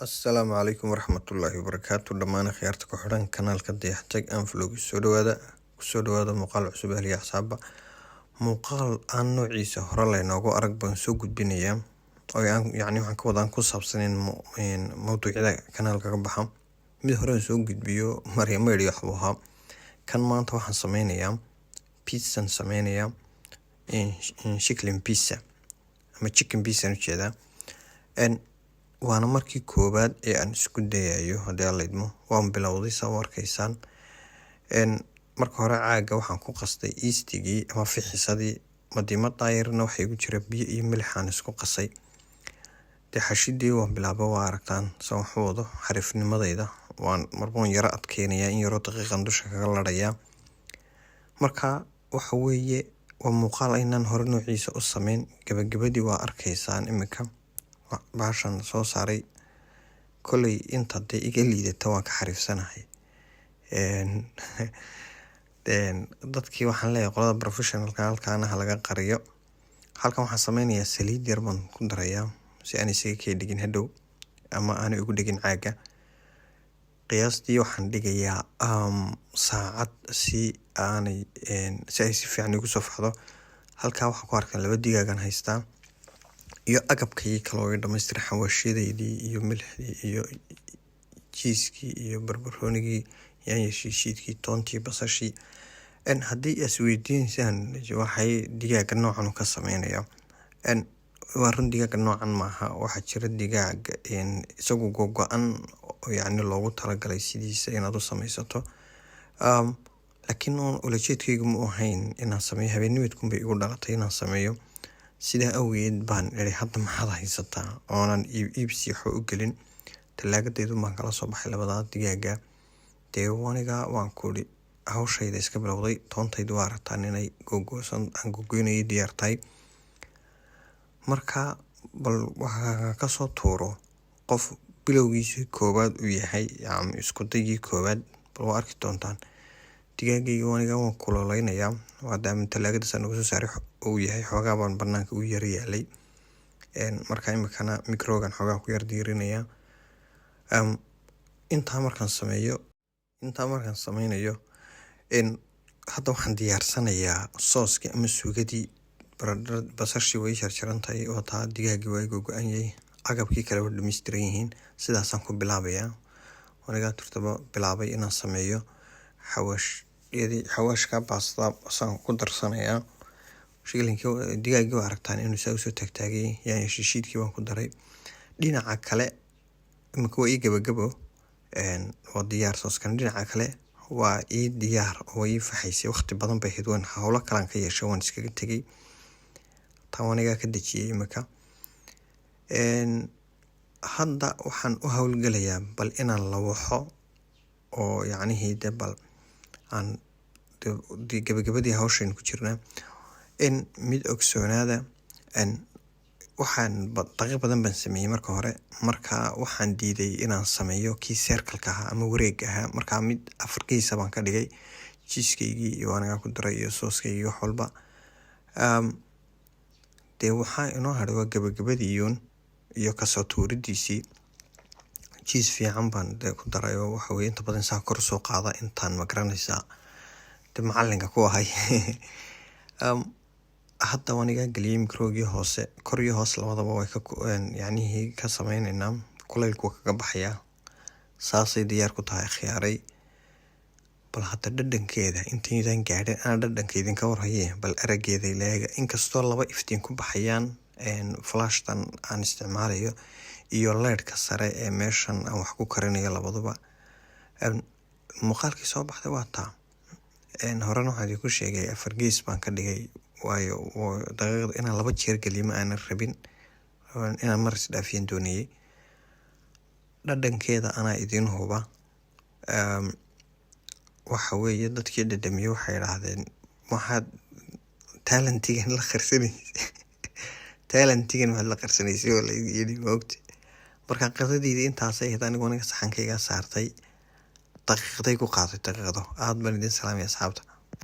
Asalaamu calaykum waraxmatullaahi wabarakaatu. Dhammaan akhyaarta ku xidhan kanaalka Dayaxtag aan Vlog, soo dhawaada, kusoo dhawaada muuqaal cusub. Ahliya asxaaba, muuqaal aan noociisa hore laynoogu arag baan soo gudbinayaa oo aan yacni waxaan ka wadaan ku saabsanayn mawduucyada kanaalka ka baxa. Mid hore aan soo gudbiyo Maryam Media waxbuu ahaa. Kan maanta waxaan sameynayaa pizzan sameynayaa, chicken pizza ama chicken pizza aan ujeedaa. Waana markii koowaad ee aan isku dayayo haddii Alla idmo. Waan bilowday, saa u arkaysaan. Marka hore caaga waxaan ku qastay yeastigii ama fixisadii. Madiimada yarna waxaa igu jira biyo iyo milix aan isku qasay. Dee xashidii waan bilaabay, waa aragtaan saan wax u wado, xariifnimadayda. Waan marboon yaro adkeynayaa, in yaroo daqiiqan dusha kaga larayaa. Marka waxa weeye waa muuqaal aynaan hore noociisa u sameyn. Gabagabadii waa arkaysaan imika bahashan soo saaray. Kolley inta dee iga liidata waan ka xariifsanahay. Dadkii waxaan leeyahay, qolada professionalka halkaana ha laga qariyo. Halkan waxaan sameynayaa saliid yar baan ku darayaa si aan isaga kee dhigin hadhow ama aanay ugu dhigin caaga. Qiyaastii waxaan dhigayaa saacad si aanay si ay si fiican igu soo faxdo. Halkaa waxaan ku arkaa laba digaagan haystaa iyo agabkii kale oo dhamaystiran, xawaashiyadeydii iyo milixdii iyo cheesekii iyo barbaroonigii, yaanyo shiishiidkii, toontii, basashii. Haddii isweydiinsaan waxay digaaga noocan u ka sameynaya, waa run, digaaga noocan maaha. Waxaa jira digaag isagu gogo-an, yacni loogu talagalay sidiisa inaad u sameysato, laakiin ulajeedkaygu ma u ahayn inaan sameeyo. Habeenimidkun bay igu dhalatay inaan sameeyo. Sidaa awgeed baan iri, hadda maxaad haysataa, oonan iibsi waxba u gelin. Talaagadaydu baan kala soo baxay labadaa digaaga. Dee aniga waan kuri hawshayda iska bilowday. Toontaydu waa aragtaan inay googoosan aan gogoynayay, diyaar tahay. Marka bal waxaa kasoo tuuro qof bilowgiisii koowaad uu yahay ama isku daygii koowaad, bal waa arki doontaan. Digaagayga aniga waan kululeynayaa, maadaama talaagadaas aan uga soo saaray uu yahay. Xoogaa baan banaanka u yara yaalay. Marka imikana microgan xoogaa ku yar diirinayaa. Intaa markaan sameeyo, intaa markaan sameynayo, hadda waxaan diyaarsanayaa sooskii ama suugadii. Baradhada, basashii way jarjaran tahay oo taa digaagii waa gogo-an yahay, agabkii kale waa dhameystiran yihiin. Sidaasaan ku bilaabayaa. Anigaa turtaba bilaabay inaan sameeyo xawaashyadii. Xawaashka baastada saan ku darsanayaa. Shilinkii digaagii waa aragtaan inuu saa usoo taagtaagay. Yaanyo shishiidkii baan ku daray. Dhinaca kale imika waa ii gabagabo, waa diyaar sooskan. Dhinaca kale waa ii diyaar oo ii faxaysay. Waqti badan bay ahayd, waan howlo kalaan ka yeeshay, waan iskaga tegay. Taan anigaa ka dejiyay imika. Hadda waxaan u howlgelayaa bal inaan lawaxo oo yacnihii de bal aan gabagabadii hawshan ku jirnaa. In mid ogsoonaada, waxaan daqiiq badan baan sameeyey marka hore. Marka waxaan diiday inaan sameeyo kii circleka ahaa ama wareeg ahaa. Marka mid afar geesa baan ka dhigay. Cheesekeygii iyo anigaa ku daray iyo sooskaygii, wax walba. Dee waxaa inoo hadhay waa gabagabadiiyuun iyo kasoo tuuridiisii. Cheese fiican baan dee ku daray oo waxa weye inta badan saa kor soo qaada intaan, ma garanaysaa, de macalinka ku ahay. Hadda waan iga geliyay microgii hoose, kor iyo hoos labadaba way ka yacnihii ka sameyneynaa. Kulaylku waa kaga baxayaa. Saasay diyaar ku tahay, khiyaaray. Bal hadda dhadhankeeda intaydan gaadhin ana dhadhanka idinka warhaye, bal arageeda ilaaga. Inkastoo laba iftiin ku baxayaan, flashtan aan isticmaalayo iyo leyrhka sare ee meeshan aan wax ku karinayo labaduba, muuqaalkii soo baxday waa taa. Horena waxaan idinku sheegay afar gees baan ka dhigay, waayo daqiiqda inaan laba jeer geliyo ma aanan rabin, inaan mar isdhaafiyaan doonayay. Dhadhankeeda anaa idin huba. Waxa weeye dadkii dhadhamiyey waxay idhaahdeen, "Maxaad talentigan la qarsanaysay? Talentigan maxaad la qarsanaysay?" oo la yidhi, maogti. Marka qadadeyda intaasay ahayd. Anigu aniga saxankaygaa saartay, daqiiqday ku qaaday daqiiqdo. Aad baan idin salaamaya, asxaabta.